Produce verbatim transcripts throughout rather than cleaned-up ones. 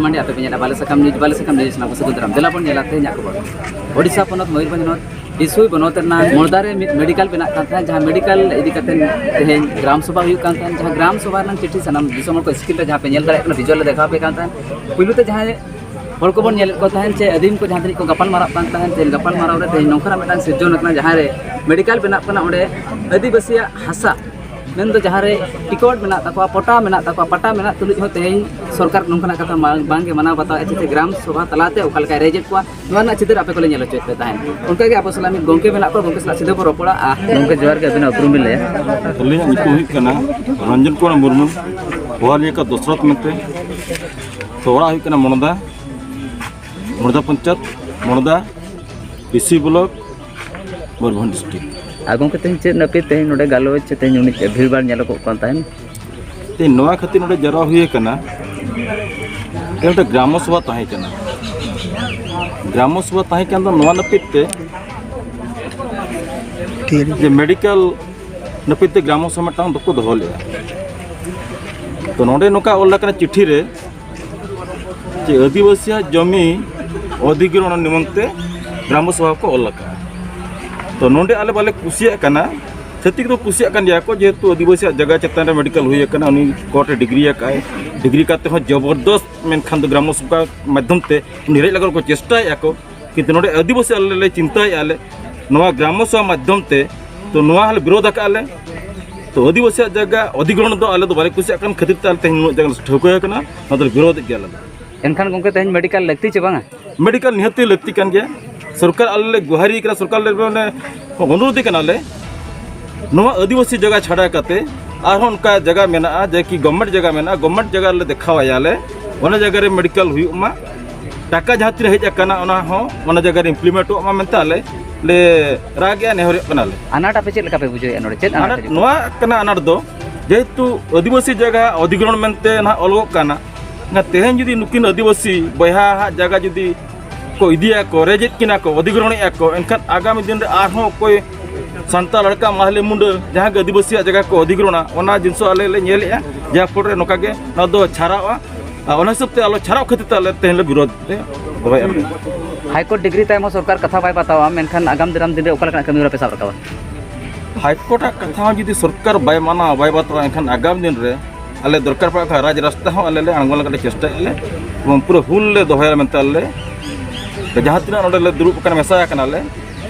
ᱢᱟᱱᱰᱤ, ᱟᱯᱮ ᱯᱮ ᱧᱮᱞᱟ ᱵᱟᱞᱮ ᱥᱟᱠᱟᱢ ᱱᱤᱭᱩᱡᱽ, ᱵᱟᱞᱮ ᱥᱟᱠᱟᱢ ᱱᱤᱭᱩᱡᱽ, ᱥᱟᱱᱟᱢ ᱠᱚ ᱥᱟᱹᱜᱩᱱ ᱫᱟᱨᱟᱢ᱾ ᱫᱮᱞᱟ ᱵᱚᱱ ᱧᱮᱞᱟ ᱛᱮᱦᱮᱧᱟᱜ ᱠᱷᱚᱵᱚᱨ᱾ ᱳᱰᱤᱥᱟ ᱯᱚᱱᱚᱛ ᱢᱚᱭᱩᱨᱵᱷᱚᱸᱡᱽ ᱦᱚᱱᱚᱛ ᱵᱤᱥᱩᱭ ᱵᱚᱱᱚᱛ ᱨᱮᱱᱟᱜ ᱢᱚᱲᱫᱟ ᱨᱮ ᱢᱤᱫ ᱢᱮᱰᱤᱠᱟᱞ ᱵᱮᱱᱟᱜ ᱠᱟᱱ ᱛᱟᱦᱮᱸᱫ, ᱡᱟᱦᱟᱸ ᱢᱮᱰᱤᱠᱟᱞ ᱤᱫᱤ ᱠᱟᱛᱮ ᱛᱮᱦᱮᱧ ᱜᱨᱟᱢ ᱥᱚᱵᱷᱟ ᱦᱩᱭᱩᱜ ᱠᱟᱱ ᱛᱟᱦᱮᱸᱫ, ᱡᱟᱦᱟᱸ ᱜᱨᱟᱢ ᱥᱚᱵᱷᱟ ᱨᱮᱱᱟᱜ ᱪᱤᱴᱷᱤ ᱥᱟᱱᱟᱢ ᱫᱤᱥᱚᱢ ᱦᱚᱲ ᱠᱚ ᱥᱠᱨᱤᱱ ᱨᱮ ᱡᱟᱦᱟᱸ ᱯᱮ ᱧᱮᱞ ᱫᱟᱲᱮᱭᱟᱜ ᱠᱟᱱᱟ, ᱵᱷᱤᱡᱩᱣᱟᱞ ᱞᱮ ᱫᱮᱠᱷᱟᱣ ᱟᱯᱮ ᱠᱟᱱ ᱛᱟᱦᱮᱸᱫ᱾ ᱯᱩᱭᱞᱩ ᱛᱮ ᱡᱟᱦᱟᱸᱭ ᱦᱚᱲ ᱠᱚᱵᱚᱱ ᱧᱮᱞᱮᱫ ᱠᱚ ᱛᱟᱦᱮᱸᱫ ᱪᱮ ᱟᱹᱫᱤᱢ ᱠᱚ ᱡᱟᱦᱟᱸ ᱛᱤᱱᱟᱹᱜ ᱠᱚ ᱜᱟᱯᱟᱞ ᱢᱟᱨᱟᱣ ᱠᱟᱱ ᱛᱟᱦᱮᱸᱫ, ᱛᱮᱦᱮᱧ ᱜᱟᱯᱟᱞ ᱢᱟᱨᱟᱣ ᱨᱮ ᱛᱮᱦᱮᱧ ᱱᱚᱝᱠᱟᱱᱟᱜ ᱢᱤᱫᱴᱟᱝ ᱥᱤᱨᱡᱚᱱ ᱟᱠᱟᱱᱟ, ᱡᱟᱦᱟᱸ ᱨᱮ ᱢᱮᱰᱤᱠᱟᱞ ᱵᱮᱱᱟᱜ ᱠᱟᱱᱟ, ᱚᱸᱰᱮ ᱟᱹᱫᱤᱵᱟᱹᱥᱤᱭᱟᱜ ᱦᱟᱥᱟ ᱢᱮᱱᱫᱚ ᱡᱟᱦᱟᱸ ᱨᱮ ᱴᱤᱠᱤᱴ ᱢᱮᱱᱟᱜ ᱛᱟᱠᱚᱣᱟ, ᱯᱚᱴᱟ ᱢᱮᱱᱟᱜ ᱛᱟᱠᱚᱣᱟ, ᱯᱟᱴᱟ ᱢᱮᱱᱟᱜ ᱛᱩᱞᱩᱡ ᱦᱚᱸ ᱛᱮᱦᱮᱧ ᱥᱚᱨᱠᱟᱨ ᱱᱚᱝᱠᱟᱱᱟᱜ ᱠᱟᱛᱷᱟ ᱵᱟᱝ, ᱵᱟᱝᱜᱮ ᱢᱟᱱᱟᱣ ᱵᱟᱛᱟᱣ ᱮᱫ ᱛᱮ ᱜᱨᱟᱢ ᱥᱚᱵᱷᱟ ᱛᱟᱞᱟᱛᱮ ᱚᱠᱟ ᱞᱮᱠᱟᱭ ᱨᱮᱡᱮᱫ ᱠᱚᱣᱟ, ᱱᱚᱣᱟ ᱨᱮᱱᱟᱜ ᱪᱤᱛᱟᱹᱨ ᱟᱯᱮ ᱠᱚᱞᱮ ᱧᱮᱞ ᱦᱚᱪᱚᱭᱮᱫ ᱯᱮ ᱛᱟᱦᱮᱸᱫ᱾ ᱚᱱᱠᱟᱜᱮ ᱟᱵᱚ ᱥᱟᱞᱟᱜ ᱢᱤᱫ ᱜᱚᱢᱠᱮ ᱢᱮᱱᱟᱜ ᱠᱚᱣᱟ, ᱜᱚᱢᱠᱮ ᱥᱟᱞᱟᱜ ᱥᱤᱫᱷᱟᱹ ᱵᱚ ᱨᱚᱯᱚᱲᱟ᱾ ᱟᱨ ᱜᱚᱢᱠᱮ, ᱡᱚᱦᱟᱨ ᱜᱮ, ᱟᱹᱵᱤᱱᱟᱜ ᱩᱯᱨᱩᱢ ᱵᱤᱱ ᱞᱟᱹᱭᱟ? ᱟᱹᱞᱤᱧᱟᱜ ᱧᱩᱛᱩᱢ ᱦᱩᱭᱩᱜ ᱠᱟᱱᱟ ᱨᱚᱧᱡᱚᱱ ᱠᱩᱢᱟᱨ ᱢᱩᱨᱢᱩ, ᱯᱚᱦᱟᱞᱤᱭᱟᱹᱠᱟ ᱫᱚᱥᱨᱚᱛᱷ ᱢᱮᱱᱛᱮ᱾ ᱛᱚ, ᱚᱲᱟᱜ ᱦᱩᱭᱩᱜ ᱠᱟᱱᱟ ᱢᱚᱬᱫᱟ, ᱢᱚᱬᱫᱟ ᱯᱚᱧᱪᱟᱭᱮᱛ, ᱢᱚᱬᱫᱟ, ᱵᱤᱥᱤ ᱵᱞᱚᱠ, ᱢᱚᱭᱩᱨᱵᱷᱚᱸᱡᱽ ᱰᱤᱥᱴᱨᱤᱠᱴ᱾ ᱟᱨ ᱜᱚᱢᱠᱮ, ᱛᱮᱦᱮᱧ ᱪᱮᱫ ᱱᱟᱹᱯᱤᱛ ᱛᱮᱦᱮᱧ ᱱᱚᱰᱮ ᱜᱟᱞᱚᱪ ᱥᱮ ᱛᱮᱦᱮᱧ ᱩᱱᱤ ᱵᱷᱤᱲ ᱵᱷᱟᱲ ᱧᱮᱞᱚᱜᱚᱜ ᱠᱟᱱ ᱛᱟᱦᱮᱸᱫ? ᱛᱮᱦᱮᱧ ᱱᱚᱣᱟ ᱠᱷᱟᱹᱛᱤᱨ ᱱᱚᱰᱮ ᱡᱟᱣᱨᱟ ᱦᱩᱭ ᱟᱠᱟᱱᱟ, ᱛᱮᱦᱮᱧ ᱢᱤᱫᱴᱮᱱ ᱜᱨᱟᱢᱚ ᱥᱚᱵᱷᱟ ᱛᱟᱦᱮᱸ ᱠᱟᱱᱟ᱾ ᱜᱨᱟᱢᱚ ᱥᱚᱵᱷᱟ ᱛᱟᱦᱮᱸ ᱠᱟᱱ ᱫᱚ ᱱᱚᱣᱟ ᱱᱟᱹᱯᱤᱛ ᱛᱮ ᱡᱮ ᱢᱮᱰᱤᱠᱮᱞ ᱱᱟᱹᱯᱤᱛ ᱛᱮ ᱜᱨᱟᱢᱚ ᱥᱚᱵᱷᱟ ᱢᱤᱫᱴᱟᱝ ᱫᱚᱠᱚ ᱫᱚᱦᱚ ᱞᱮᱫᱼᱟ᱾ ᱛᱚ, ᱱᱚᱰᱮ ᱱᱚᱝᱠᱟ ᱚᱞ ᱟᱠᱟᱱᱟ ᱪᱤᱴᱷᱤ ᱨᱮ, ᱡᱮ ᱟᱹᱫᱤᱵᱟᱹᱥᱤᱭᱟᱜ ᱡᱚᱢᱤ ᱚᱫᱷᱤᱜᱨᱚᱦᱚᱬ ᱱᱤᱢᱚᱱᱛᱮ ᱜᱨᱟᱢ ᱥᱚᱵᱷᱟ ᱠᱚ ᱚᱞ ᱟᱠᱟᱫᱼᱟ᱾ ᱛᱚ, ᱱᱚᱰᱮ ᱟᱞᱮ ᱵᱟᱞᱮ ᱠᱩᱥᱤᱭᱟᱜ ᱠᱟᱱᱟ᱾ ᱪᱷᱟᱹᱛᱤᱠ ᱫᱚ ᱠᱩᱥᱤᱭᱟᱜ ᱠᱟᱱ ᱜᱮᱭᱟ ᱠᱚ, ᱡᱮᱦᱮᱛᱩ ᱟᱹᱫᱤᱵᱟᱹᱥᱤᱭᱟᱜ ᱡᱟᱭᱜᱟ ᱪᱮᱛᱟᱱ ᱨᱮ ᱢᱮᱰᱤᱠᱮᱞ ᱦᱩᱭ ᱟᱠᱟᱱᱟ, ᱩᱱᱤ ᱠᱳᱨᱴ ᱨᱮ ᱰᱤᱜᱽᱨᱤ ᱟᱠᱟᱫᱼᱟᱭ, ᱰᱤᱜᱽᱨᱤ ᱠᱟᱛᱮ ᱦᱚᱸ ᱡᱚᱵᱚᱨᱫᱚᱥᱛ ᱢᱮᱱᱠᱷᱟᱱ ᱫᱚ ᱜᱨᱟᱢ ᱥᱚᱵᱷᱟ ᱢᱟᱫᱽᱫᱷᱚᱢ ᱛᱮ ᱩᱱᱤ ᱨᱮᱡ ᱞᱟᱹᱜᱤᱫ ᱠᱚ ᱪᱮᱥᱴᱟᱭᱮᱫᱼᱟ ᱠᱚ, ᱠᱤᱱᱛᱩ ᱱᱚᱰᱮ ᱟᱹᱫᱤᱵᱟᱹᱥᱤ ᱟᱞᱮ ᱞᱮ ᱪᱤᱱᱛᱟᱹᱭᱮᱫᱼᱟ ᱞᱮ ᱱᱚᱣᱟ ᱜᱨᱟᱢ ᱥᱚᱵᱷᱟ ᱢᱟᱫᱽᱫᱷᱚᱢ ᱛᱮ, ᱛᱚ ᱱᱚᱣᱟ ᱦᱚᱸᱞᱮ ᱵᱤᱨᱳᱫᱷ ᱟᱠᱟᱫᱼᱟ ᱞᱮ᱾ ᱛᱚ ᱟᱹᱫᱤᱵᱟᱹᱥᱤᱭᱟᱜ ᱡᱟᱭᱜᱟ ᱚᱫᱷᱤᱜᱨᱚᱦᱚᱬ ᱫᱚ ᱟᱞᱮ ᱫᱚ ᱵᱟᱞᱮ ᱠᱩᱥᱤᱭᱟᱜ ᱠᱟᱱ ᱠᱷᱟᱹᱛᱤᱨ ᱛᱮ ᱟᱞᱮ ᱛᱮᱦᱮᱧ ᱱᱩᱱᱟᱹᱜ ᱡᱟᱭᱜᱟ ᱞᱮ ᱴᱷᱟᱹᱣᱠᱟᱹ ᱟᱠᱟᱱᱟ, ᱱᱚᱣᱟ ᱫᱚᱞᱮ ᱵᱤᱨᱳᱫᱷᱮᱫ ᱜᱮᱭᱟ ᱟᱞᱮ ᱫᱚ᱾ ᱮᱱᱠᱷᱟᱱ ᱜᱚᱢᱠᱮ, ᱛᱮᱦᱮᱧ ᱢᱮᱰᱤᱠᱟᱞ ᱞᱟᱹᱠᱛᱤ ᱪᱮ ᱵᱟᱝᱟ? ᱢᱮᱰᱤᱠᱟᱞ ᱱᱤᱦᱟᱹᱛᱤ ᱞᱟᱹᱠᱛᱤ ᱠᱟᱱ ᱜᱮᱭᱟ᱾ ᱥᱚᱨᱠᱟᱨ ᱟᱞᱮ ᱞᱮ ᱜᱩᱦᱟᱨᱤ ᱠᱟᱱᱟ, ᱥᱚᱨᱠᱟᱨ ᱞᱮ ᱢᱟᱱᱮ ᱚᱱᱩᱨᱳᱫᱷ ᱠᱟᱱᱟᱞᱮ, ᱱᱚᱣᱟ ᱟᱹᱫᱤᱵᱟᱹᱥᱤ ᱡᱟᱭᱜᱟ ᱪᱷᱟᱰᱟ ᱠᱟᱛᱮ ᱟᱨᱦᱚᱸ ᱚᱱᱠᱟ ᱡᱟᱭᱜᱟ ᱢᱮᱱᱟᱜᱼᱟ, ᱡᱮ ᱠᱤ ᱜᱚᱵᱷᱢᱮᱱᱴ ᱡᱟᱭᱜᱟ ᱢᱮᱱᱟᱜᱼᱟ, ᱜᱚᱵᱷᱢᱮᱱᱴ ᱡᱟᱭᱜᱟ ᱨᱮᱞᱮ ᱫᱮᱠᱷᱟᱣᱟᱭᱟ ᱞᱮ, ᱚᱱᱟ ᱡᱟᱭᱜᱟ ᱨᱮ ᱢᱮᱰᱤᱠᱟᱞ ᱦᱩᱭᱩᱜ ᱢᱟ᱾ ᱴᱟᱠᱟ ᱡᱟᱦᱟᱸ ᱛᱤᱱᱟᱹᱜ ᱦᱮᱡ ᱟᱠᱟᱱᱟ, ᱚᱱᱟ ᱦᱚᱸ ᱚᱱᱟ ᱡᱟᱭᱜᱟ ᱨᱮ ᱤᱢᱯᱞᱤᱢᱮᱱᱴᱚᱜ ᱢᱟ ᱢᱮᱱᱛᱮ ᱟᱞᱮ ᱞᱮ ᱨᱟᱜᱮᱜᱼᱟ, ᱱᱮᱦᱚᱨᱚᱜ ᱠᱟᱱᱟᱞᱮ᱾ ᱟᱱᱟᱴ ᱟᱯᱮ ᱪᱮᱫ ᱞᱮᱠᱟ ᱯᱮ ᱵᱩᱡᱷᱟᱹᱣᱮᱫᱼᱟ ᱱᱚᱰᱮ? ᱪᱮᱫ ᱟᱱᱟᱴ ᱟᱱᱟᱴ ᱦᱤᱡᱩᱜ ᱱᱚᱣᱟ ᱠᱟᱱᱟ? ᱟᱱᱟᱴ ᱫᱚ ᱡᱮᱦᱮᱛᱩ ᱟᱹᱫᱤᱵᱟᱹᱥᱤ ᱡᱟᱭᱜᱟ ᱚᱫᱷᱤᱜᱨᱚᱦᱚᱬ ᱢᱮᱱᱛᱮ ᱱᱟᱦᱟᱜ ᱚᱞᱚᱜᱚᱜ ᱠᱟᱱᱟ, ᱛᱮᱦᱮᱧ ᱡᱩᱫᱤ ᱱᱩᱠᱤᱱ ᱟᱹᱫᱤᱵᱟᱹᱥᱤ ᱵᱚᱭᱦᱟ ᱦᱟᱜ ᱡᱟᱭᱜᱟ ᱡᱩᱫᱤ ᱠᱚ ᱤᱫᱤᱭᱟ ᱠᱚ, ᱨᱮᱡᱮᱫ ᱠᱤᱱᱟ ᱠᱚ, ᱚᱫᱷᱤᱜᱨᱚᱦᱚᱬᱮᱫᱼᱟ ᱠᱚ, ᱮᱱᱠᱷᱟᱱ ᱟᱜᱟᱢᱤ ᱫᱤᱱ ᱨᱮ ᱟᱨᱦᱚᱸ ᱚᱠᱚᱭ ᱥᱟᱱᱛᱟᱲ ᱞᱟᱲᱠᱟ, ᱢᱟᱦᱞᱮ, ᱢᱩᱱᱰᱟᱹ ᱡᱟᱦᱟᱸ ᱜᱮ ᱟᱹᱫᱤᱵᱟᱹᱥᱤᱭᱟᱜ ᱡᱟᱭᱜᱟ ᱠᱚ ᱚᱫᱷᱤᱜᱨᱚᱦᱚᱬᱟ, ᱚᱱᱟ ᱡᱤᱱᱤᱥ ᱟᱞᱮ ᱞᱮ ᱧᱮᱞᱮᱫᱼᱟ᱾ ᱡᱟᱦᱟᱸ ᱯᱚᱨᱮ ᱱᱚᱝᱠᱟ ᱜᱮ ᱱᱚᱣᱟ ᱫᱚ ᱪᱷᱟᱨᱟᱜᱼᱟ᱾ ᱟᱨ ᱚᱱᱟ ᱦᱤᱥᱟᱹᱵ ᱛᱮ ᱟᱞᱚ ᱪᱷᱟᱲᱟᱜ ᱠᱷᱟᱹᱛᱤᱨ ᱛᱮ ᱟᱞᱮ ᱛᱮᱦᱮᱧ ᱞᱮ ᱵᱤᱨᱳᱫᱷ ᱞᱮ ᱫᱚᱦᱚᱭᱮᱫᱼᱟ᱾ ᱦᱟᱭᱠᱳᱨᱴ ᱰᱤᱜᱽᱨᱤ ᱛᱟᱭᱚᱢ ᱦᱚᱸ ᱥᱚᱨᱠᱟᱨ ᱠᱟᱛᱷᱟ ᱵᱟᱭ ᱵᱟᱛᱟᱣᱟ, ᱢᱮᱱᱠᱷᱟᱱ ᱟᱜᱟᱢ ᱫᱟᱨᱟᱢ ᱫᱤᱱ ᱨᱮ ᱚᱠᱟ ᱞᱮᱠᱟᱱᱟᱜ ᱠᱟᱹᱢᱤ ᱦᱚᱨᱟ ᱯᱮ ᱥᱟᱵ ᱨᱟᱠᱟᱵᱟ? ᱦᱟᱭᱠᱳᱨᱴ ᱟᱜ ᱠᱟᱛᱷᱟ ᱦᱚᱸ ᱡᱩᱫᱤ ᱥᱚᱨᱠᱟᱨ ᱵᱟᱭ ᱢᱟᱱᱟᱣᱟ, ᱵᱟᱭ ᱵᱟᱛᱟᱣᱟ, ᱮᱱᱠᱷᱟᱱ ᱟᱜᱟᱢ ᱫᱤᱱ ᱨᱮ ᱟᱞᱮ ᱫᱚᱨᱠᱟᱨ ᱯᱟᱲᱟᱜ ᱠᱷᱟᱱ ᱨᱟᱡᱽ ᱨᱟᱥᱛᱟ ᱦᱚᱸ ᱟᱞᱮ ᱞᱮ ᱟᱬᱜᱚ ᱞᱟᱹᱜᱤᱫ ᱞᱮ ᱪᱮᱥᱴᱟᱭᱮᱫᱼᱟ ᱞᱮ, ᱮᱵᱚᱝ ᱯᱩᱨᱟᱹ ᱦᱩᱞ ᱞᱮ ᱫᱚᱦᱚᱭᱟ ᱢᱮᱱᱛᱮ ᱟᱞᱮ ᱡᱟᱦᱟᱸ ᱛᱤᱱᱟᱹᱜ ᱱᱚᱰᱮ ᱞᱮ ᱫᱩᱲᱩᱵ ᱟᱠᱟᱱᱟ, ᱢᱮᱥᱟ ᱟᱠᱟᱱᱟ ᱞᱮ,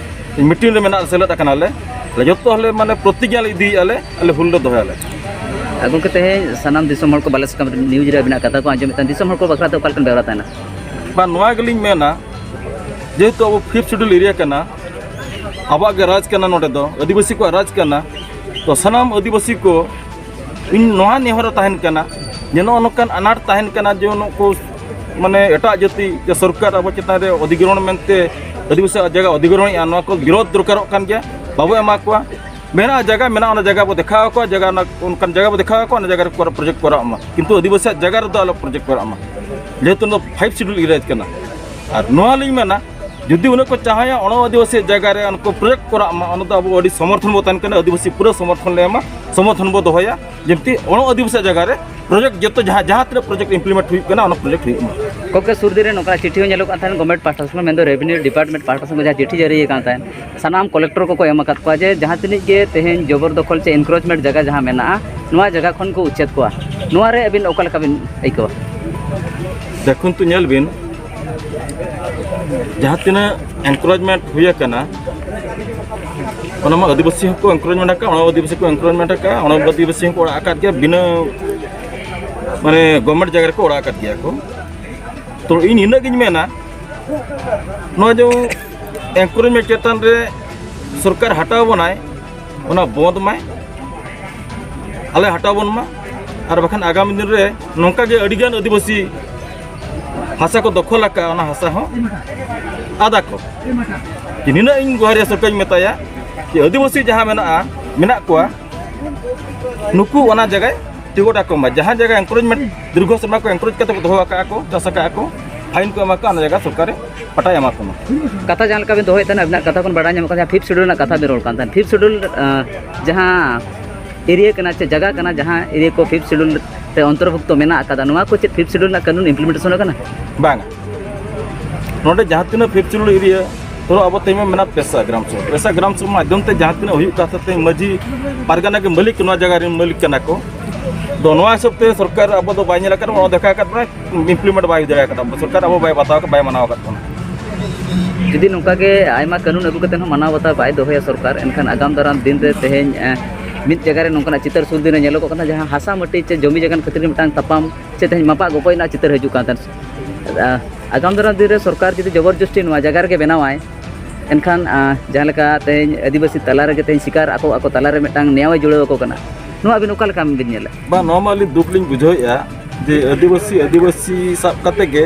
ᱢᱤᱴᱤᱝ ᱨᱮ ᱢᱮᱱᱟᱜ ᱥᱮᱞᱮᱫ ᱟᱠᱟᱱᱟ ᱞᱮ, ᱟᱞᱮ ᱡᱚᱛᱚ ᱦᱚᱲ ᱞᱮ ᱢᱟᱱᱮ ᱯᱨᱚᱛᱤᱡᱽᱧᱟ ᱞᱮ ᱤᱫᱤᱭᱮᱫᱼᱟ ᱞᱮ, ᱟᱞᱮ ᱦᱩᱞ ᱞᱮ ᱫᱚᱦᱚᱭᱟᱞᱮ᱾ ᱟᱨ ᱜᱚᱢᱠᱮ, ᱛᱮᱦᱮᱧ ᱥᱟᱱᱟᱢ ᱫᱤᱥᱚᱢ ᱦᱚᱲ ᱠᱚ ᱵᱟᱞᱮ ᱥᱟᱠᱟᱢ ᱱᱤᱭᱩᱡᱽ ᱨᱮ ᱟᱹᱵᱤᱱᱟᱜ ᱠᱟᱛᱷᱟ ᱠᱚ ᱟᱸᱡᱚᱢᱮᱫ ᱠᱟᱱ, ᱫᱤᱥᱚᱢ ᱦᱚᱲ ᱠᱚ ᱵᱟᱠᱷᱨᱟ ᱛᱮ ᱚᱠᱟ ᱞᱮᱠᱟᱱ ᱵᱮᱣᱨᱟ ᱛᱟᱦᱮᱱᱟ? ᱵᱟᱝ, ᱱᱚᱣᱟ ᱜᱮᱞᱤᱧ ᱢᱮᱱᱟ, ᱡᱮᱦᱮᱛᱩ ᱟᱵᱚ ᱯᱷᱤᱯᱛᱷ ᱥᱤᱰᱩᱞ ᱮᱨᱤᱭᱟ ᱠᱟᱱᱟ, ᱟᱵᱚᱣᱟᱜ ᱜᱮ ᱨᱟᱡᱽ ᱠᱟᱱᱟ, ᱱᱚᱰᱮ ᱫᱚ ᱟᱹᱫᱤᱵᱟᱹᱥᱤ ᱠᱚᱣᱟᱜ ᱨᱟᱡᱽ ᱠᱟᱱᱟ, ᱛᱚ ᱥᱟᱱᱟᱢ ᱟᱹᱫᱤᱵᱟᱹᱥᱤ ᱠᱚ ᱤᱧ ᱱᱚᱣᱟ ᱱᱮᱦᱚᱨ ᱛᱟᱦᱮᱱ ᱠᱟᱱᱟ ᱡᱮ ᱱᱚᱜᱼᱚ ᱱᱚᱝᱠᱟᱱ ᱟᱱᱟᱴ ᱛᱟᱦᱮᱱ ᱠᱟᱱᱟ ᱡᱮ ᱱᱩᱠᱩ ᱢᱟᱱᱮ ᱮᱴᱟᱜ ᱡᱟᱹᱛᱤ ᱡᱮ ᱥᱚᱨᱠᱟᱨ ᱟᱵᱚ ᱪᱮᱛᱟᱱ ᱨᱮ ᱚᱫᱷᱤᱜᱨᱚᱦᱚᱬ ᱢᱮᱱᱛᱮ ᱟᱹᱫᱤᱵᱟᱹᱥᱤᱭᱟᱜ ᱡᱟᱭᱜᱟ ᱚᱫᱷᱤᱜᱨᱚᱦᱚᱬᱮᱜᱼᱟ, ᱱᱚᱣᱟ ᱠᱚ ᱵᱤᱨᱳᱫᱷ ᱫᱚᱨᱠᱟᱨᱚᱜ ᱠᱟᱱ ᱜᱮᱭᱟ, ᱵᱟᱵᱚ ᱮᱢᱟ ᱠᱚᱣᱟ᱾ ᱢᱮᱱᱟᱜᱼᱟ ᱡᱟᱭᱜᱟ, ᱢᱮᱱᱟᱜᱼᱟ, ᱚᱱᱟ ᱡᱟᱭᱜᱟ ᱵᱚ ᱫᱮᱠᱷᱟᱣ ᱟᱠᱚᱣᱟ, ᱡᱟᱭᱜᱟ ᱚᱱᱟ, ᱚᱱᱠᱟᱱ ᱡᱟᱭᱜᱟ ᱵᱚ ᱫᱮᱠᱷᱟᱣ ᱟᱠᱚᱣᱟ, ᱚᱱᱟ ᱡᱟᱭᱜᱟ ᱨᱮ ᱯᱨᱚᱡᱮᱠᱴ ᱠᱚᱨᱟᱣ ᱢᱟ, ᱠᱤᱱᱛᱩ ᱟᱹᱫᱤᱵᱟᱹᱥᱤᱭᱟᱜ ᱡᱟᱭᱜᱟ ᱨᱮᱫᱚ ᱟᱞᱚ ᱯᱨᱚᱡᱮᱠᱴ ᱠᱚᱨᱟᱣ ᱢᱟ, ᱡᱮᱦᱮᱛᱩ ᱱᱚᱣᱟ ᱯᱷᱟᱭᱤᱵᱷ ᱥᱤᱰᱩᱞ ᱮᱨᱤᱭᱟ ᱠᱟᱱᱟ᱾ ᱟᱨ ᱱᱚᱣᱟ ᱞᱤᱧ ᱢᱮᱱᱟ, ᱡᱩᱫᱤ ᱩᱱᱟᱹᱜ ᱠᱚ ᱪᱟᱦᱟᱭᱟ ᱚᱱᱟ ᱟᱹᱫᱤᱵᱟᱹᱥᱤ ᱡᱟᱭᱜᱟ ᱨᱮ ᱩᱱᱠᱩ ᱯᱨᱚᱡᱮᱠᱴ ᱠᱚᱨᱟᱜ ᱢᱟ, ᱚᱱᱟ ᱫᱚ ᱟᱵᱚ ᱟᱹᱰᱤ ᱥᱚᱢᱚᱨᱛᱷᱚᱱ ᱵᱚ ᱛᱟᱦᱮᱱ ᱠᱟᱱᱟ, ᱟᱹᱫᱤᱵᱟᱹᱥᱤ ᱯᱩᱨᱟᱹ ᱥᱚᱢᱚᱨᱛᱷᱚᱱ ᱞᱮ ᱮᱢᱟ, ᱥᱚᱢᱚᱨᱛᱷᱚᱱ ᱵᱚ ᱫᱚᱦᱚᱭᱟ, ᱡᱮᱢᱛᱤ ᱚᱱᱟ ᱟᱹᱫᱤᱵᱟᱹᱥᱤ ᱡᱟᱭᱜᱟ ᱨᱮ ᱯᱨᱚᱡᱮᱠᱴ ᱡᱚᱛᱚ ᱡᱟᱦᱟᱸ, ᱡᱟᱦᱟᱸ ᱛᱤᱱᱟᱹᱜ ᱯᱨᱚᱡᱮᱠᱴ ᱤᱢᱯᱞᱤᱢᱮᱱᱴ ᱦᱩᱭᱩᱜ ᱠᱟᱱᱟ, ᱚᱱᱟ ᱯᱨᱚᱡᱮᱠᱴ ᱦᱩᱭᱩᱜ ᱢᱟ᱾ ᱜᱚᱢᱠᱮ, ᱥᱩᱨ ᱫᱤᱱ ᱨᱮ ᱱᱚᱝᱠᱟ ᱪᱤᱴᱷᱤ ᱦᱚᱸ ᱧᱮᱞᱚᱜ ᱠᱟᱱ ᱛᱟᱦᱮᱸᱱ ᱜᱚᱵᱷᱢᱮᱱᱴ ᱯᱟᱦᱴᱟ ᱥᱮᱫ ᱠᱷᱚᱱ, ᱢᱮᱱᱫᱚ ᱨᱮᱵᱷᱮᱱᱤᱭᱩ ᱰᱤᱯᱟᱨᱴᱢᱮᱱᱴ ᱯᱟᱦᱴᱟ ᱥᱮᱫ ᱠᱷᱚᱱ ᱡᱟᱦᱟᱸ ᱪᱤᱴᱷᱤ ᱡᱟᱹᱨᱤ ᱟᱠᱟᱱ ᱛᱟᱦᱮᱸᱱ, ᱥᱟᱱᱟᱢ ᱠᱚᱞᱮᱠᱴᱚᱨ ᱠᱚᱠᱚ ᱮᱢ ᱟᱠᱟᱫ ᱠᱚᱣᱟ ᱡᱮ ᱡᱟᱦᱟᱸ ᱛᱤᱱᱟᱹᱜ ᱜᱮ ᱛᱮᱦᱮᱧ ᱡᱚᱵᱚᱨ ᱫᱚᱠᱷᱚᱞ ᱪᱮ ᱮᱱᱠᱨᱳᱪᱢᱮᱱᱴ ᱡᱟᱭᱜᱟ ᱡᱟᱦᱟᱸ ᱢᱮᱱᱟᱜᱼᱟ, ᱱᱚᱣᱟ ᱡᱟᱭᱜᱟ ᱠᱷᱚᱱ ᱠᱚ ᱩᱪᱪᱷᱮᱫ ᱠᱚᱣᱟ᱾ ᱱᱚᱣᱟ ᱨᱮ ᱟᱹᱵᱤᱱ ᱚᱠᱟ ᱞᱮᱠᱟ ᱵᱤᱱ ᱟᱹᱭᱠᱟᱹᱣᱟ? ᱫᱮᱠᱷᱩᱱ ᱛᱚ, ᱧᱮᱞ ᱵᱤᱱ, ᱡᱟᱦᱟᱸ ᱛᱤᱱᱟᱹᱜ ᱮᱱᱠᱨᱳᱪᱢᱮᱱᱴ ᱦᱩᱭ ᱟᱠᱟᱱᱟ, ᱚᱱᱟ ᱢᱟ ᱟᱹᱫᱤᱵᱟᱹᱥᱤ ᱦᱚᱸᱠᱚ ᱮᱱᱠᱨᱳᱪᱢᱮᱱᱴ ᱟᱠᱟᱫ, ᱚᱱᱟ ᱟᱹᱫᱤᱵᱟᱹᱥᱤ ᱠᱚ ᱮᱱᱠᱨᱳᱪᱢᱮᱱᱴ ᱟᱠᱟᱫ, ᱚᱱᱟ ᱟᱹᱫᱤᱵᱟᱹᱥᱤ ᱦᱚᱸᱠᱚ ᱚᱲᱟᱜ ᱟᱠᱟᱫ ᱜᱮᱭᱟ, ᱵᱤᱱᱟᱹ, ᱢᱟᱱᱮ, ᱜᱚᱵᱷᱢᱮᱱᱴ ᱡᱟᱭᱜᱟ ᱨᱮᱠᱚ ᱚᱲᱟᱜ ᱟᱠᱟᱫ ᱜᱮᱭᱟ ᱠᱚ᱾ ᱛᱚ ᱤᱧ ᱤᱱᱟᱹᱜ ᱜᱤᱧ ᱢᱮᱱᱟ, ᱱᱚᱣᱟ ᱡᱮ ᱮᱱᱠᱨᱳᱪᱢᱮᱱᱴ ᱪᱮᱛᱟᱱ ᱨᱮ ᱥᱚᱨᱠᱟᱨ ᱦᱟᱴᱟᱣ ᱵᱚᱱᱟᱭ, ᱚᱱᱟ ᱵᱚᱱᱫ ᱢᱟᱭ, ᱟᱞᱮ ᱦᱟᱴᱟᱣ ᱵᱚᱱ ᱢᱟ, ᱟᱨ ᱵᱟᱠᱷᱟᱱ ᱟᱜᱟᱢᱤ ᱫᱤᱱ ᱨᱮ ᱱᱚᱝᱠᱟ ᱜᱮ ᱟᱹᱰᱤᱜᱟᱱ ᱟᱹᱫᱤᱵᱟᱹᱥᱤ ᱦᱟᱥᱟ ᱠᱚ ᱫᱚᱠᱷᱚᱞ ᱟᱠᱟᱫᱼᱟ, ᱚᱱᱟ ᱦᱟᱥᱟ ᱦᱚᱸ ᱟᱫᱟ ᱠᱚ᱾ ᱡᱮ ᱱᱤᱱᱟᱹᱜ ᱤᱧ ᱜᱚᱦᱟᱨᱤᱭᱟ, ᱥᱚᱨᱠᱟᱨᱤᱧ ᱢᱮᱛᱟᱭᱟ ᱡᱮ ᱟᱹᱫᱤᱵᱟᱹᱥᱤ ᱡᱟᱦᱟᱸ ᱢᱮᱱᱟᱜᱼᱟ, ᱢᱮᱱᱟᱜ ᱠᱚᱣᱟ, ᱱᱩᱠᱩ ᱚᱱᱟ ᱡᱟᱭᱜᱟᱭ ᱴᱤᱠᱚᱴ ᱟᱠᱚ ᱢᱟ᱾ ᱡᱟᱦᱟᱸ ᱡᱟᱭᱜᱟ ᱮᱱᱠᱨᱳᱪᱢᱮᱱᱴ ᱫᱤᱨᱜᱷᱚ ᱥᱮᱨᱢᱟ ᱠᱚ ᱮᱱᱠᱨᱳᱪ ᱠᱟᱛᱮ ᱠᱚ ᱫᱚᱦᱚ ᱟᱠᱟᱫᱼᱟ ᱠᱚ, ᱪᱟᱥ ᱟᱠᱟᱫᱼᱟ ᱠᱚ, ᱯᱷᱟᱭᱤᱱ ᱠᱚ ᱮᱢᱟ ᱠᱚᱣᱟ, ᱚᱱᱟ ᱡᱟᱭᱜᱟ ᱥᱚᱨᱠᱟᱨᱮ ᱯᱟᱴᱟᱭ ᱮᱢᱟ ᱠᱚᱢᱟ᱾ ᱠᱟᱛᱷᱟ ᱡᱟᱦᱟᱸ ᱞᱮᱠᱟ ᱵᱤᱱ ᱫᱚᱦᱚᱭᱮᱫ ᱛᱟᱦᱮᱱᱟ, ᱟᱵᱤᱱᱟᱜ ᱠᱟᱛᱷᱟ ᱠᱷᱚᱱ ᱵᱟᱰᱟᱭ ᱧᱟᱢᱚᱜ ᱠᱟᱱᱟ, ᱡᱟᱦᱟᱸ ᱯᱷᱤᱯᱛᱷ ᱥᱤᱰᱩᱞ ᱨᱮᱱᱟᱜ ᱠᱟᱛᱷᱟ ᱵᱤᱱ ᱨᱚᱲ ᱠᱟᱱ ᱛᱟᱦᱮᱸᱫ, ᱯᱷᱤᱯᱛᱷ ᱥᱤᱰᱩᱞ, ᱟᱸ, ᱡᱟᱦᱟᱸ ᱮᱨᱤᱭᱟ ᱠᱟᱱᱟ ᱪᱮ ᱡᱟᱭᱜᱟ ᱠᱟᱱᱟ, ᱡᱟᱦᱟᱸ ᱮᱨᱤᱭᱟ ᱠᱚ ᱯᱷᱤᱯᱛᱷ ᱥᱤᱰᱩᱞ ᱛᱮ ᱚᱱᱛᱚᱨᱵᱷᱩᱠᱛᱚ ᱢᱮᱱᱟᱜ ᱟᱠᱟᱫᱟ, ᱱᱚᱣᱟ ᱠᱚ ᱪᱮᱫ ᱯᱷᱤᱯᱛᱷ ᱥᱤᱰᱩᱞ ᱨᱮᱱᱟᱜ ᱠᱟᱹᱱᱩᱱ ᱤᱢᱯᱞᱤᱢᱮᱱᱴᱮᱥᱚᱱ ᱟᱠᱟᱱᱟ? ᱵᱟᱝ᱾ ᱱᱚᱰᱮ ᱡᱟᱦᱟᱸ ᱛᱤᱱᱟᱹᱜ ᱯᱷᱤᱯᱛᱷ ᱥᱤᱰᱩᱞ ᱮᱨᱤᱭᱟ, ᱛᱚ ᱟᱵᱚ ᱛᱮᱦᱮᱧ ᱢᱮᱱᱟ ᱯᱮᱥᱟ ᱜᱨᱟᱢ ᱥᱚᱵᱷᱟ, ᱯᱮᱥᱟ ᱜᱨᱟᱢ ᱥᱚᱵᱷᱟ ᱢᱟᱫᱽᱫᱷᱚᱢ ᱛᱮ ᱡᱟᱦᱟᱸ ᱛᱤᱱᱟᱹᱜ ᱦᱩᱭᱩᱜ ᱠᱟᱛᱷᱟ ᱛᱮ ᱢᱟᱹᱡᱷᱤ ᱯᱟᱨᱜᱟᱱᱟ ᱜᱮ ᱢᱟᱹᱞᱤᱠ ᱱᱚᱣᱟ ᱡᱟᱭᱜᱟ ᱨᱮᱱ ᱢᱟᱹᱞᱤᱠ ᱠᱟᱱᱟ ᱠᱚ᱾ ᱛᱚ ᱱᱚᱣᱟ ᱦᱤᱥᱟᱹᱵ ᱛᱮ ᱥᱚᱨᱠᱟᱨ ᱟᱵᱚ ᱫᱚ ᱵᱟᱭ ᱧᱮᱞ ᱟᱠᱟᱫ ᱵᱚᱱᱟ, ᱫᱮᱠᱷᱟ ᱟᱠᱟᱫ ᱵᱚᱱᱟ, ᱤᱢᱯᱞᱤᱢᱮᱱᱴ ᱵᱟᱭ ᱦᱩᱭ ᱫᱟᱲᱮ ᱟᱠᱟᱫᱟ᱾ ᱥᱚᱨᱠᱟᱨ ᱟᱵᱚ ᱵᱟᱭ ᱵᱟᱛᱟᱣ ᱟᱠᱟᱫ, ᱵᱟᱭ ᱢᱟᱱᱟᱣ ᱟᱠᱟᱫ ᱵᱚᱱᱟ᱾ ᱡᱩᱫᱤ ᱱᱚᱝᱠᱟ ᱜᱮ ᱟᱭᱢᱟ ᱠᱟᱹᱱᱩᱱ ᱟᱹᱜᱩ ᱠᱟᱛᱮ ᱦᱚᱸ ᱢᱟᱱᱟᱣ ᱵᱟᱛᱟᱣ ᱵᱟᱭ ᱫᱚᱦᱚᱭᱟ ᱥᱚᱨᱠᱟᱨ, ᱮᱱᱠᱷᱟᱱ ᱟᱜᱟᱢ ᱫᱟᱨᱟᱢ ᱫᱤᱱ ᱨᱮ ᱛᱮᱦᱮᱧ, ᱮ, ᱢᱤᱫ ᱡᱟᱭᱜᱟ ᱨᱮ ᱱᱚᱝᱠᱟᱱᱟᱜ ᱪᱤᱛᱟᱹᱨ ᱥᱩᱨ ᱫᱤᱱ ᱨᱮ ᱧᱮᱞᱚᱜᱚᱜ ᱠᱟᱱᱟ, ᱡᱟᱦᱟᱸ ᱦᱟᱥᱟ ᱢᱟᱹᱴᱤ ᱪᱮ ᱡᱚᱢᱤ ᱡᱟᱭᱜᱟ ᱠᱷᱟᱹᱛᱤᱨ ᱢᱤᱫᱴᱟᱝ ᱛᱟᱯᱟᱢ ᱪᱮ ᱛᱮᱦᱮᱧ ᱢᱟᱯᱟᱜ ᱜᱚᱯᱚᱡ ᱨᱮᱱᱟᱜ ᱪᱤᱛᱟᱹᱨ ᱦᱤᱡᱩᱜ ᱠᱟᱱ ᱛᱟᱦᱮᱸᱫ᱾ ᱟ-, ᱟᱜᱟᱢ ᱫᱟᱨᱟᱢ ᱫᱤᱱ ᱨᱮ ᱥᱚᱨᱠᱟᱨ ᱡᱩᱫᱤ ᱡᱚᱵᱚᱨ ᱡᱚᱥᱴᱤ ᱱᱚᱣᱟ ᱡᱟᱭᱜᱟ ᱨᱮᱜᱮ ᱵᱮᱱᱟᱣᱟᱭ, ᱮᱱᱠᱷᱟᱱ, ᱟ, ᱡᱟᱦᱟᱸ ᱞᱮᱠᱟ ᱛᱮᱦᱮᱧ ᱟᱹᱫᱤᱵᱟᱹᱥᱤ ᱛᱟᱞᱟ ᱨᱮᱜᱮ ᱛᱮᱦᱮᱧ ᱥᱤᱠᱟᱨ ᱟᱠᱚ, ᱟᱠᱚ ᱛᱟᱞᱟ ᱨᱮ ᱢᱤᱫᱴᱟᱝ ᱱᱮᱭᱟᱣᱮ ᱡᱩᱲᱟᱹᱣ ᱟᱠᱚ ᱠᱟᱱᱟ, ᱱᱚᱣᱟ ᱟᱹᱵᱤᱱ ᱚᱠᱟ ᱞᱮᱠᱟ ᱵᱤᱱ ᱧᱮᱞᱟ? ᱵᱟᱝ, ᱱᱚᱣᱟ ᱢᱟ ᱟᱹᱞᱤᱧ ᱫᱩᱠ ᱞᱤᱧ ᱵᱩᱡᱷᱟᱹᱣᱮᱫᱼᱟ ᱡᱮ ᱟᱹᱫᱤᱵᱟᱹᱥᱤ ᱟᱹᱫᱤᱵᱟᱹᱥᱤ ᱥᱟᱵ ᱠᱟᱛᱮ ᱜᱮ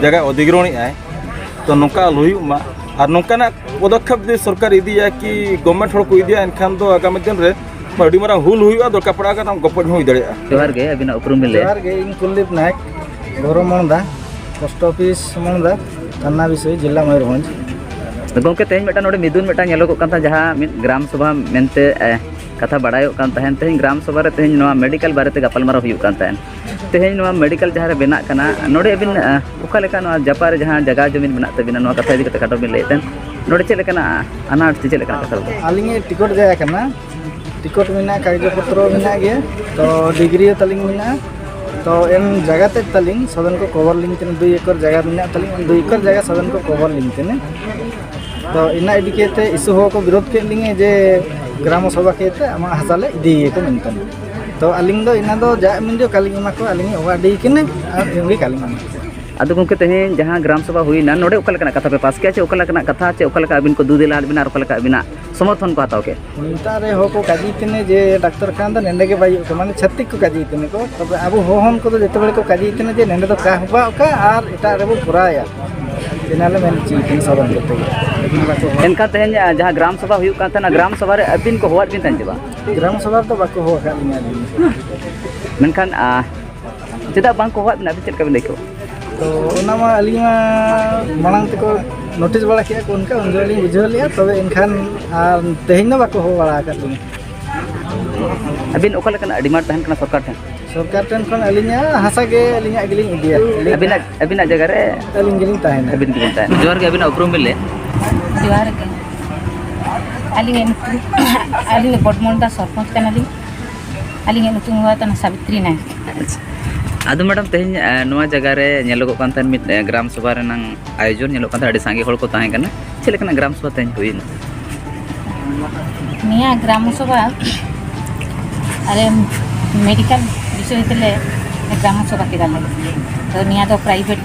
ᱡᱟᱭᱜᱟ ᱚᱫᱷᱤᱜᱨᱚᱦᱚᱬᱮᱫᱼᱟᱭ᱾ ᱛᱚ ᱱᱚᱝᱠᱟ ᱟᱞᱚ ᱦᱩᱭᱩᱜ ᱢᱟ, ᱟᱨ ᱱᱚᱝᱠᱟᱱᱟᱜ ᱯᱚᱫᱚᱠᱷᱮᱯ ᱡᱩᱫᱤ ᱥᱚᱨᱠᱟᱨ ᱤᱫᱤᱭᱟ ᱠᱤ ᱜᱚᱵᱷᱢᱮᱱᱴ ᱦᱚᱲ ᱠᱚ ᱤᱫᱤᱭᱟ, ᱮᱱᱠᱷᱟᱱ ᱫᱚ ᱟᱜᱟᱢᱤ ᱫᱤᱱ ᱨᱮ ᱟᱹᱰᱤ ᱢᱟᱨᱟᱝ ᱦᱩᱞ ᱦᱩᱭᱩᱜᱼᱟ, ᱫᱚᱨᱠᱟᱨ ᱯᱟᱲᱟᱣ ᱠᱟᱛᱮ ᱜᱚᱯᱚᱡ ᱦᱚᱸ ᱦᱩᱭ ᱫᱟᱲᱮᱭᱟᱜᱼᱟ᱾ ᱡᱚᱦᱟᱨ ᱜᱮ, ᱟᱹᱵᱤᱱᱟᱜ ᱩᱯᱨᱩᱢ ᱵᱤᱱ ᱞᱟᱹᱭᱟ? ᱡᱚᱦᱟᱨ ᱜᱮ, ᱤᱧ ᱠᱩᱞᱫᱤᱯ ᱱᱟᱭᱮᱠ, ᱜᱚᱨᱚ ᱢᱚᱬᱫᱟ, ᱯᱳᱥᱴ ᱚᱯᱷᱤᱥ ᱢᱚᱬᱫᱟ, ᱛᱷᱟᱱᱟ ᱵᱤᱥᱚᱭ, ᱡᱮᱞᱟ ᱢᱚᱭᱩᱨᱵᱷᱚᱸᱡᱽ᱾ ᱜᱚᱢᱠᱮ, ᱛᱮᱦᱮᱧ ᱢᱤᱫᱴᱟᱝ ᱱᱚᱰᱮ ᱢᱤᱫᱩᱱ ᱢᱤᱫᱴᱟᱝ ᱧᱮᱞᱚᱜᱚᱜ ᱠᱟᱱ ᱛᱟᱦᱮᱸ, ᱡᱟᱦᱟᱸ ᱢᱤᱫ ᱜᱨᱟᱢ ᱥᱚᱵᱷᱟ ᱢᱮᱱᱛᱮ, ᱮ, ᱠᱟᱛᱷᱟ ᱵᱟᱲᱟᱭᱚᱜ ᱠᱟᱱ ᱛᱟᱦᱮᱸᱱ᱾ ᱛᱮᱦᱮᱧ ᱜᱨᱟᱢ ᱥᱚᱵᱷᱟ ᱨᱮ ᱛᱮᱦᱮᱧ ᱱᱚᱣᱟ ᱢᱮᱰᱤᱠᱮᱞ ᱵᱟᱨᱮᱛᱮ ᱜᱟᱯᱟᱞᱢᱟᱨᱟᱣ ᱦᱩᱭᱩᱜ ᱠᱟᱱ ᱛᱟᱦᱮᱸᱱ᱾ ᱛᱮᱦᱮᱧ ᱱᱚᱣᱟ ᱢᱮᱰᱤᱠᱮᱞ ᱡᱟᱦᱟᱸ ᱨᱮ ᱵᱮᱱᱟᱜ ᱠᱟᱱᱟ, ᱱᱚᱰᱮ ᱟᱹᱵᱤᱱ, ᱮ, ᱚᱠᱟ ᱞᱮᱠᱟ ᱱᱚᱣᱟ ᱡᱟᱯᱟᱜ ᱨᱮ ᱡᱟᱦᱟᱸ ᱡᱟᱭᱜᱟ ᱡᱚᱢᱤᱱ ᱢᱮᱱᱟᱜ ᱛᱟᱹᱵᱤᱱᱟ, ᱱᱚᱣᱟ ᱠᱟᱛᱷᱟ ᱤᱫᱤ ᱠᱟᱛᱮ ᱠᱷᱟᱴᱚ ᱵᱤᱱ ᱞᱟᱹᱭᱮᱫ ᱛᱟᱦᱮᱸᱱ, ᱱᱚᱰᱮ ᱪᱮᱫ ᱞᱮᱠᱟᱱᱟᱜ ᱟᱱᱟᱴ ᱥᱮ ᱪᱮᱫ ᱞᱮᱠᱟᱱᱟᱜ ᱠᱟᱛᱷᱟ ᱵᱤᱱ? ᱟᱹᱞᱤᱧ ᱴᱤᱠᱤᱴ ᱡᱟᱭᱜᱟ ᱠᱟᱱᱟ, ᱴᱤᱠᱤᱴ ᱢᱮᱱᱟᱜᱼᱟ, ᱠᱟᱜᱚᱡᱽ ᱯᱚᱛᱨᱚ ᱢᱮᱱᱟᱜ ᱜᱮᱭᱟ, ᱛᱚ ᱰᱤᱜᱽᱨᱤ ᱦᱚᱸ ᱛᱟᱹᱞᱤᱧ ᱢᱮᱱᱟᱜᱼᱟ᱾ ᱛᱚ ᱮᱱ ᱡᱟᱭᱜᱟ ᱛᱮᱫ ᱛᱟᱹᱞᱤᱧ ᱥᱚᱫᱚᱱ ᱠᱚ ᱠᱚᱵᱚᱨ ᱞᱤᱧ ᱠᱟᱱᱟ, ᱫᱩᱭ ᱮᱠᱚᱨ ᱡᱟᱭᱜᱟ ᱢᱮᱱᱟᱜ ᱛᱟᱹᱞᱤᱧ, ᱫᱩᱭ ᱮᱠᱚᱨ ᱡᱟᱭᱜᱟ ᱥᱚᱫᱚᱱ ᱠᱚ ᱠᱚᱵᱚᱨ ᱞᱤᱧ ᱠᱟᱱᱟ᱾ ᱛᱚ ᱤᱱᱟᱹ ᱤᱫᱤ ᱠᱟᱛᱮ ᱤᱥᱩ ᱦᱚᱸ ᱠᱚ ᱵᱤᱨᱳᱫ ᱠᱮᱫ ᱞᱤᱧᱟᱹ ᱡᱮ ᱜᱨᱟᱢ ᱥᱚᱵᱷᱟ ᱠᱷᱮᱛ ᱛᱮ ᱟᱢᱟᱜ ᱦᱟᱥᱟ ᱞᱮ ᱤᱫᱤᱭᱟᱠᱚ ᱢᱮᱱᱛᱮ᱾ ᱛᱚ ᱟᱹᱞᱤᱧ ᱫᱚ ᱤᱱᱟᱹ ᱫᱚ ᱡᱟ ᱢᱮᱱ ᱫᱚ ᱠᱟᱹᱞᱤᱧ ᱮᱢᱟ ᱠᱚᱣᱟ, ᱟᱹᱞᱤᱧ ᱚᱵᱟᱰᱤ ᱠᱟᱱᱟ ᱟᱨ ᱮᱢ ᱜᱮ ᱠᱟᱹᱞᱤᱧ ᱮᱢᱟ ᱠᱚᱣᱟ᱾ ᱟᱫᱚ ᱜᱚᱢᱠᱮ, ᱛᱮᱦᱮᱧ ᱡᱟᱦᱟᱸ ᱜᱨᱟᱢ ᱥᱚᱵᱷᱟ ᱦᱩᱭᱱᱟ, ᱱᱚᱰᱮ ᱚᱠᱟ ᱞᱮᱠᱟᱱᱟᱜ ᱠᱟᱛᱷᱟ ᱯᱮ ᱯᱟᱥ ᱠᱮᱜᱼᱟ, ᱪᱮ ᱚᱠᱟ ᱞᱮᱠᱟᱱᱟᱜ ᱠᱟᱛᱷᱟ, ᱪᱮ ᱚᱠᱟ ᱞᱮᱠᱟ ᱟᱹᱵᱤᱱ ᱠᱚ ᱫᱩ ᱫᱮᱞᱟ ᱟᱫ ᱵᱤᱱᱟ ᱟᱨ ᱚᱠᱟ ᱞᱮᱠᱟ ᱟᱹᱵᱤᱱᱟᱜ ᱥᱚᱢᱚᱨᱛᱷᱚᱱ ᱠᱚ ᱦᱟᱛᱟᱣ ᱠᱮᱫ? ᱱᱮᱛᱟᱨ ᱨᱮ ᱦᱚᱲ ᱠᱚ ᱠᱟᱹᱡᱤ ᱛᱮᱱᱮ ᱡᱮ ᱰᱟᱠᱛᱚᱨ ᱠᱷᱟᱱ ᱫᱚ ᱱᱮᱸᱰᱮ ᱜᱮ ᱵᱟᱭ ᱦᱩᱭᱩᱜ ᱠᱟᱱᱟ, ᱢᱟᱱᱮ ᱪᱷᱟᱹᱛᱤᱠ ᱠᱚ ᱠᱟᱹᱡᱤ ᱛᱮᱱᱮ ᱠᱚ᱾ ᱛᱚᱵᱮ ᱟᱵᱚ ᱦᱚᱲ ᱦᱚᱱ ᱠᱚᱫᱚ ᱡᱚᱛᱚ ᱦᱚᱲ ᱠᱚ ᱠᱟᱹᱡᱤ ᱛᱮᱱᱮ ᱡᱮ ᱱᱮᱸᱰᱮ ᱫᱚ ᱠᱟᱦᱵᱟ ᱚᱠᱟ ᱟᱨ ᱮᱴᱟᱜ ᱨᱮᱵᱚ ᱠᱚᱨᱟᱣᱟ, ᱤᱱᱟᱹ ᱞᱮ ᱢᱮᱱ ᱦᱚᱪᱚᱭᱮᱫ ᱠᱟᱱᱟ ᱥᱟᱫᱚᱢ ᱡᱚᱛᱚ ᱜᱮ᱾ ᱚᱱᱟ ᱵᱟᱠᱚ ᱦᱚᱲ ᱮᱱᱠᱷᱟᱱ ᱛᱮᱦᱮᱧ, ᱟ, ᱡᱟᱦᱟᱸ ᱜᱨᱟᱢ ᱥᱚᱵᱷᱟ ᱦᱩᱭᱩᱜ ᱠᱟᱱ ᱛᱟᱦᱮᱱᱟ, ᱜᱨᱟᱢ ᱥᱚᱵᱷᱟ ᱨᱮ ᱟᱹᱵᱤᱱ ᱠᱚ ᱦᱚᱦᱚᱣᱟᱫ ᱵᱤᱱ ᱛᱟᱦᱮᱸᱫ ᱪᱮ ᱵᱟᱝ? ᱜᱨᱟᱢ ᱥᱚᱵᱷᱟ ᱨᱮᱫᱚ ᱵᱟᱠᱚ ᱦᱚᱦᱚ ᱟᱠᱟᱫ ᱞᱤᱧᱟ ᱟᱹᱞᱤᱧ᱾ ᱢᱮᱱᱠᱷᱟᱱ, ᱟ, ᱪᱮᱫᱟᱜ ᱵᱟᱝ ᱠᱚ ᱦᱚᱦᱚᱣᱟᱫ ᱵᱤᱱᱟ, ᱟᱹᱵᱤᱱ ᱪᱮᱫ ᱞᱮᱠᱟ ᱵᱤᱱ ᱟᱹᱭᱠᱟᱹᱣᱟ? ᱛᱚ ᱚᱱᱟ ᱢᱟ ᱟᱹᱞᱤᱧ ᱢᱟ ᱢᱟᱲᱟᱝ ᱛᱮᱠᱚ ᱱᱳᱴᱤᱥ ᱵᱟᱲᱟ ᱠᱮᱫᱼᱟ ᱠᱚ, ᱚᱱᱠᱟ ᱩᱱ ᱡᱚᱦᱚᱜ ᱞᱤᱧ ᱵᱩᱡᱷᱟᱹᱣ ᱞᱮᱫᱼᱟ, ᱛᱚᱵᱮ ᱮᱱᱠᱷᱟᱱ ᱟᱨ ᱛᱮᱦᱮᱧ ᱫᱚ ᱵᱟᱠᱚ ᱦᱚᱦᱚ ᱵᱟᱲᱟ ᱟᱠᱟᱫ ᱞᱤᱧᱟ᱾ ᱟᱹᱵᱤᱱ ᱚᱠᱟ ᱞᱮᱠᱟᱱᱟᱜ ᱰᱤᱢᱟᱱᱰ ᱛᱟᱦᱮᱱ ᱠᱟᱱᱟ ᱥᱚᱨᱠᱟᱨ ᱴᱷᱮᱱ? ᱥᱚᱨᱠᱟᱨ ᱴᱷᱮᱱ ᱠᱷᱚᱱ ᱟᱹᱞᱤᱧᱟᱜ ᱦᱟᱥᱟ ᱜᱮ ᱟᱹᱞᱤᱧᱟᱜ ᱜᱮᱞᱤᱧ ᱤᱫᱤᱭᱟ᱾ ᱟᱹᱵᱤᱱᱟᱜ, ᱟᱹᱵᱤᱱᱟᱜ ᱡᱟᱭᱜᱟ ᱨᱮ ᱟᱹᱞᱤᱧ ᱜᱮᱞᱤᱧ ᱛᱟᱦᱮᱱᱟ᱾ ᱟᱹᱵᱤᱱ ᱜᱮᱵᱤᱱ ᱛᱟᱦᱮᱱᱟ᱾ ᱡᱚᱦᱟᱨ ᱜᱮ, ᱟᱹᱵᱤᱱᱟᱜ ᱩᱯᱨᱩᱢ ᱵᱤᱱ ᱞᱟᱹᱭᱟ? ᱡᱚᱦᱟᱨ ᱜᱮ᱾ ᱟᱹᱞᱤᱧᱟᱜ ᱧᱩᱛᱩᱢ, ᱟᱹᱞᱤᱧ ᱫᱚ ᱵᱚᱰᱢᱚᱞᱰᱟ ᱥᱚᱨᱯᱚᱧᱪ ᱠᱟᱱᱟᱞᱤᱧ᱾ ᱟᱹᱞᱤᱧᱟᱜ ᱧᱩᱛᱩᱢ ᱦᱩᱭᱩᱜ ᱠᱟᱱᱟ ᱥᱟᱵᱤᱛᱨᱤ ᱱᱟᱭᱮᱠ᱾ ᱟᱪᱪᱷᱟ᱾ ᱟᱫᱚ ᱢᱮᱰᱟᱢ, ᱛᱮᱦᱮᱧ, ᱮ, ᱱᱚᱣᱟ ᱡᱟᱭᱜᱟ ᱨᱮ ᱧᱮᱞᱚᱜᱚᱜ ᱠᱟᱱ ᱛᱟᱦᱮᱸᱫ ᱢᱤᱫ, ᱮ, ᱜᱨᱟᱢ ᱥᱚᱵᱷᱟ ᱨᱮᱱᱟᱝ ᱟᱭᱳᱡᱚᱱ ᱧᱮᱞᱚᱜ ᱠᱟᱱ ᱛᱟᱦᱮᱸᱫ, ᱟᱹᱰᱤ ᱥᱟᱸᱜᱮ ᱦᱚᱲ ᱠᱚ ᱛᱟᱦᱮᱸ ᱠᱟᱱᱟ᱾ ᱪᱮᱫ ᱞᱮᱠᱟᱱᱟᱜ ᱜᱨᱟᱢ ᱥᱚᱵᱷᱟ ᱛᱮᱦᱮᱧ ᱦᱩᱭᱱᱟ? ᱱᱤᱭᱟᱹ ᱜᱨᱟᱢ ᱥᱚᱵᱷᱟ ᱟᱞᱮ ᱢᱮᱰᱤᱠᱟᱞ ᱵᱤᱥᱚᱭ ᱛᱮᱞᱮ ᱜᱨᱟᱢ ᱥᱚᱵᱷᱟ ᱠᱮᱫᱟᱞᱮ᱾ ᱛᱚ ᱱᱤᱭᱟᱹ ᱫᱚ ᱯᱨᱟᱭᱵᱷᱮᱴ,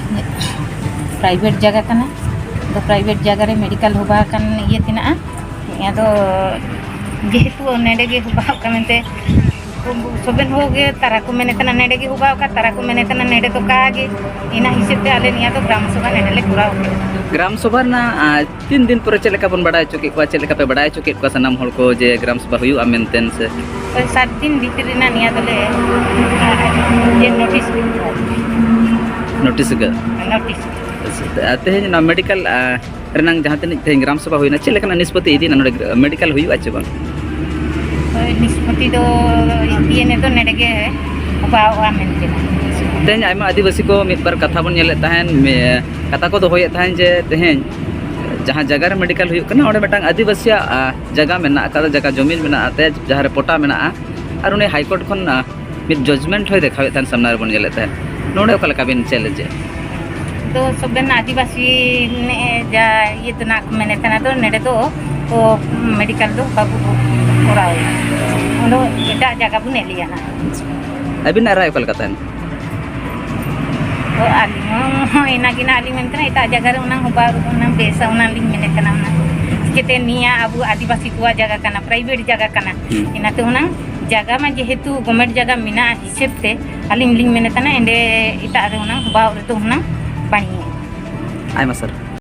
ᱯᱨᱟᱭᱵᱷᱮᱴ ᱡᱟᱭᱜᱟ ᱠᱟᱱᱟ᱾ ᱛᱚ ᱯᱨᱟᱭᱵᱷᱮᱴ ᱡᱟᱭᱜᱟ ᱨᱮ ᱢᱮᱰᱤᱠᱟᱞ ᱦᱚᱵᱟ ᱟᱠᱟᱱ ᱤᱭᱟᱹ ᱛᱮᱱᱟᱜᱼᱟ᱾ ᱱᱤᱭᱟᱹ ᱫᱚ ᱡᱮᱦᱮᱛᱩ ᱱᱚᱰᱮ ᱜᱮ ᱦᱚᱵᱟᱜ ᱠᱟᱱ ᱢᱮᱱᱛᱮ ᱥᱚᱵᱮᱱ ᱦᱚᱲ ᱜᱮ ᱛᱟᱨᱟ ᱠᱚ ᱢᱮᱱᱮᱫ ᱠᱟᱱᱟ, ᱱᱚᱰᱮ ᱜᱮ ᱦᱚᱵᱟᱣ ᱠᱟᱜ, ᱛᱟᱨᱟ ᱠᱚ ᱢᱮᱱᱮᱫ ᱠᱟᱱᱟ, ᱱᱚᱰᱮ ᱫᱚ ᱠᱟ ᱜᱮ᱾ ᱤᱱᱟᱹ ᱦᱤᱥᱟᱹᱵ ᱛᱮ ᱟᱞᱮ ᱱᱤᱭᱟᱹ ᱫᱚ ᱜᱨᱟᱢ ᱥᱚᱵᱷᱟ ᱱᱚᱰᱮ ᱞᱮ ᱠᱚᱨᱟᱣ ᱠᱮᱫᱟ᱾ ᱜᱨᱟᱢ ᱥᱚᱵᱷᱟ ᱨᱮᱱᱟᱜ, ᱟᱨ ᱛᱤᱱ ᱫᱤᱱ ᱯᱚᱨᱮ ᱪᱮᱫ ᱞᱮᱠᱟ ᱵᱚᱱ ᱵᱟᱲᱟᱭ ᱦᱚᱪᱚ ᱠᱮᱫ ᱠᱚᱣᱟ, ᱪᱮᱫ ᱞᱮᱠᱟ ᱯᱮ ᱵᱟᱲᱟᱭ ᱦᱚᱪᱚ ᱠᱮᱫ ᱠᱚᱣᱟ ᱥᱟᱱᱟᱢ ᱦᱚᱲ ᱠᱚ ᱡᱮ ᱜᱨᱟᱢ ᱥᱚᱵᱷᱟ ᱦᱩᱭᱩᱜᱼᱟ ᱢᱮᱱᱛᱮ ᱥᱮ? ᱳᱭ ᱥᱟᱛ ᱫᱤᱱ ᱵᱷᱤᱛᱨᱤ ᱨᱮᱱᱟᱜ ᱱᱤᱭᱟᱹ ᱫᱚᱞᱮ ᱡᱮ ᱱᱳᱴᱤᱥ ᱠᱮᱫᱟ᱾ ᱱᱳᱴᱤᱥ ᱜᱮ? ᱱᱳᱴᱤᱥ᱾ ᱟᱪᱪᱷᱟ, ᱟᱨ ᱛᱮᱦᱮᱧ ᱱᱚᱣᱟ ᱢᱮᱰᱤᱠᱟᱞ, ᱟ, ᱨᱮᱱᱟᱝ ᱡᱟᱦᱟᱸ ᱛᱤᱱᱟᱹᱜ ᱛᱮᱦᱮᱧ ᱜᱨᱟᱢ ᱥᱚᱵᱷᱟ ᱦᱩᱭᱱᱟ, ᱪᱮᱫ ᱞᱮᱠᱟᱱᱟᱜ ᱱᱤᱥᱯᱚᱛᱤ ᱤᱫᱤᱭᱮᱱᱟ ᱱᱚᱰᱮ ᱢᱮᱰᱤᱠᱟᱞ ᱦᱩᱭᱩᱜᱼᱟ ᱪᱮ ᱵᱟᱝ? ᱦᱳᱭ, ᱱᱤᱥᱯᱚᱛᱤ ᱫᱚ ᱤᱫᱤᱭᱮᱱᱟ ᱫᱚ ᱱᱚᱰᱮ ᱜᱮ ᱦᱚᱵᱟᱣᱜᱼᱟ ᱢᱮᱱᱛᱮ᱾ ᱛᱮᱦᱮᱧ ᱟᱭᱢᱟ ᱟᱹᱫᱤᱵᱟᱹᱥᱤ ᱠᱚ ᱢᱤᱫ ᱵᱟᱨ ᱠᱟᱛᱷᱟ ᱵᱚᱱ ᱧᱮᱞᱮᱫ ᱛᱟᱦᱮᱸᱱ, ᱢᱮ-, ᱠᱟᱛᱷᱟ ᱠᱚ ᱫᱚᱦᱚᱭᱮᱫ ᱛᱟᱦᱮᱸᱱ ᱡᱮ ᱛᱮᱦᱮᱧ ᱡᱟᱦᱟᱸ ᱡᱟᱭᱜᱟ ᱨᱮ ᱢᱮᱰᱤᱠᱟᱞ ᱦᱩᱭᱩᱜ ᱠᱟᱱᱟ, ᱚᱸᱰᱮ ᱢᱤᱫᱴᱟᱝ ᱟᱹᱫᱤᱵᱟᱹᱥᱤᱭᱟᱜ, ᱟ, ᱡᱟᱭᱜᱟ ᱢᱮᱱᱟᱜ ᱟᱠᱟᱫᱟ, ᱡᱟᱭᱜᱟ ᱡᱚᱢᱤᱱ ᱢᱮᱱᱟᱜ ᱟᱛᱮ, ᱡᱟᱦᱟᱸ ᱨᱮ ᱯᱚᱴᱟ ᱢᱮᱱᱟᱜᱼᱟ, ᱟᱨ ᱩᱱᱤ ᱦᱟᱭ ᱠᱳᱨᱴ ᱠᱷᱚᱱ, ᱟ, ᱢᱤᱫ ᱡᱟᱡᱽᱢᱮᱱᱴ ᱦᱚᱸᱭ ᱫᱮᱠᱷᱟᱣᱮᱫ ᱛᱟᱦᱮᱸᱱ, ᱥᱟᱢᱱᱟ ᱨᱮᱵᱚᱱ ᱧᱮᱞᱮᱫ ᱛᱟᱦᱮᱸᱱ᱾ ᱱᱚᱰᱮ ᱚᱠᱟ ᱞᱮᱠᱟ ᱵᱤᱱ ᱪᱮᱞᱮᱧᱡᱮᱫ? ᱛᱚ ᱥᱚᱵᱮᱱ ᱟᱹᱫᱤᱵᱟᱹᱥᱤ ᱱᱮ ᱡᱟ ᱤᱭᱟᱹ ᱛᱮᱱᱟᱜ ᱠᱚ ᱢᱮᱱᱮᱫ ᱛᱟᱦᱮᱱᱟ, ᱛᱚ ᱱᱚᱰᱮ ᱫᱚ ᱛᱚ ᱢᱮᱰᱤᱠᱟᱞ ᱫᱚ ᱵᱟᱵᱚ ᱠᱚᱨᱟᱣᱮᱫᱟ, ᱚᱸᱰᱮ ᱮᱴᱟᱜ ᱡᱟᱭᱜᱟ ᱵᱚᱱ ᱧᱮᱞᱮᱭᱟ ᱦᱟᱸᱜ᱾ ᱟᱹᱵᱤᱱᱟᱜ ᱨᱟᱭ ᱚᱠᱟ ᱞᱮᱠᱟ ᱛᱟᱦᱮᱱ? ᱛᱚ ᱟᱹᱞᱤᱧ ᱦᱚᱸ ᱤᱱᱟᱹ ᱜᱮ ᱱᱟᱜ ᱞᱤᱧ ᱢᱮᱱ ᱠᱟᱱᱟ, ᱮᱴᱟᱜ ᱡᱟᱭᱜᱟ ᱨᱮ ᱚᱱᱟ ᱦᱚᱸ ᱵᱟᱨ ᱚᱱᱟ ᱵᱮᱥᱟ, ᱚᱱᱟ ᱞᱤᱧ ᱢᱮᱱᱮᱫ ᱠᱟᱱᱟ᱾ ᱚᱱᱟ ᱪᱤᱠᱟᱹᱛᱮ ᱱᱤᱭᱟᱹ ᱟᱵᱚ ᱟᱹᱫᱤᱵᱟᱹᱥᱤ ᱠᱚᱣᱟᱜ ᱡᱟᱭᱜᱟ ᱠᱟᱱᱟ, ᱯᱨᱟᱭᱵᱷᱮᱴ ᱡᱟᱭᱜᱟ ᱠᱟᱱᱟ, ᱦᱩᱸ᱾ ᱤᱱᱟᱹᱛᱮ ᱚᱱᱟ ᱡᱟᱭᱜᱟ ᱢᱟ ᱡᱮᱦᱮᱛᱩ ᱜᱚᱵᱷᱢᱮᱱᱴ ᱡᱟᱭᱜᱟ ᱢᱮᱱᱟᱜᱼᱟ ᱦᱤᱥᱟᱹᱵ ᱛᱮ, ᱟᱹᱞᱤᱧ ᱞᱤᱧ ᱢᱮᱱᱮᱫ ᱠᱟᱱᱟ ᱮᱸᱰᱮ ᱮᱴᱟᱜ ᱨᱮ ᱚᱱᱟ ᱦᱚᱵᱟᱣ ᱨᱮᱫᱚ ᱦᱩᱱᱟᱹᱝ ᱵᱟᱹᱲᱤᱡ᱾ ᱟᱭᱢᱟ ᱥᱟᱨᱦᱟᱣ᱾